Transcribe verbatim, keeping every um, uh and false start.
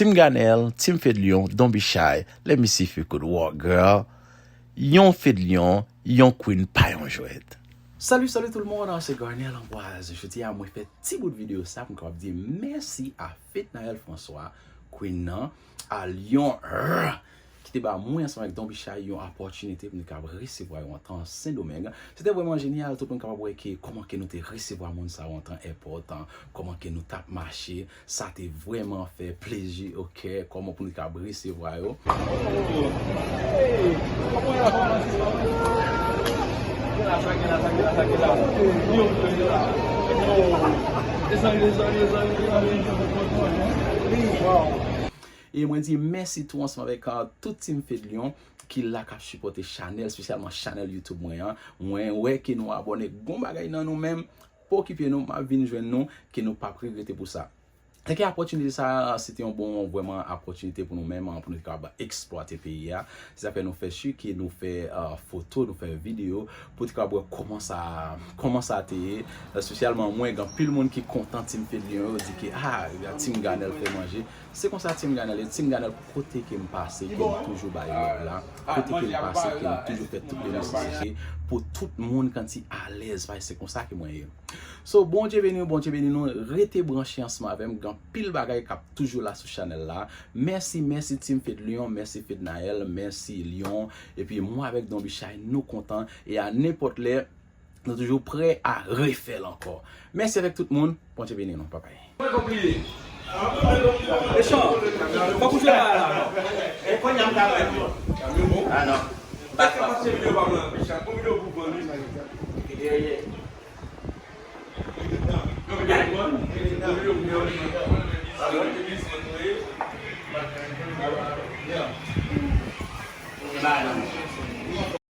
Team Ganel, Team Fedlion, don't be shy. Let me see if you could walk, girl. Yon Fedlion, yon queen pa yon jwèt. Salut, salut tout le monde, c'est Garnel Ambroise. Jodi a mwen fè ti bout videyo sa pou m kapab di mèsi a Fednaelle François, queen nan, a Lyon, ki te ba mwen ansanm avèk Don Bichay yon opòtinite pou nou kapab resevwa yo antan Sendomeng. Se te vrèman jenyal, tout moun kapab wè ke kòman ke nou te resevwa moun sa yo antan èpòt, kòman ke nou t ap mache, sa te vrèman fè plezi o kè, kòman pou nou kapab resevwa yo. E mwen di mèsi tou ansanm avèk, ah, tout Team Fedlion ki la k ap sipòte chanèl, espesyalman chanèl YouTube mwen an. Mwen wè ke nou abòne, gon bagay nan nou menm, pa okipe nou, m ap vin jwenn nou, ke nou p ap regrete pou sa. Se ke opòtinite sa, se te yon bon, vrèman, opòtinite pou nou menm, pou nou te kapab eksplwate peyi a. Se sa fè nou fè si ke nou fè, ah, foto, nou fè videyo, pou te kapab wè kòman sa, kòman sa te ye. Espesyalman mwen, gen anpil moun ki kontan Team Fedlion yo, di ke, ah, Team Ganel fè manje. Se konsa Team Ganel ye. Team Ganel, kote ke m pase, ke m toujou bay love la. Kote ke m pase, ke m toujou fè tout le nesesite pou tout moun santi alèz, paske se konsa ke mwen ye. So, Bondye beni w, Bondye beni nou. Rete branche ansanm avè m. Gen anpil bagay k ap toujou la sou chanèl la. Mèsi, mèsi Team Fedlion, mèsi Fednaelle, mèsi Lyon. Epi mwen avèk Don Bichay, nou kontan. E a nenpòt lè, nou toujou prè a refè l ankò. Mèsi avèk tout moun. Bondye beni nou. Babay. Mechan, fòk ou jwe la, la. E kounye a m ka pran. Ah non. Bak pa.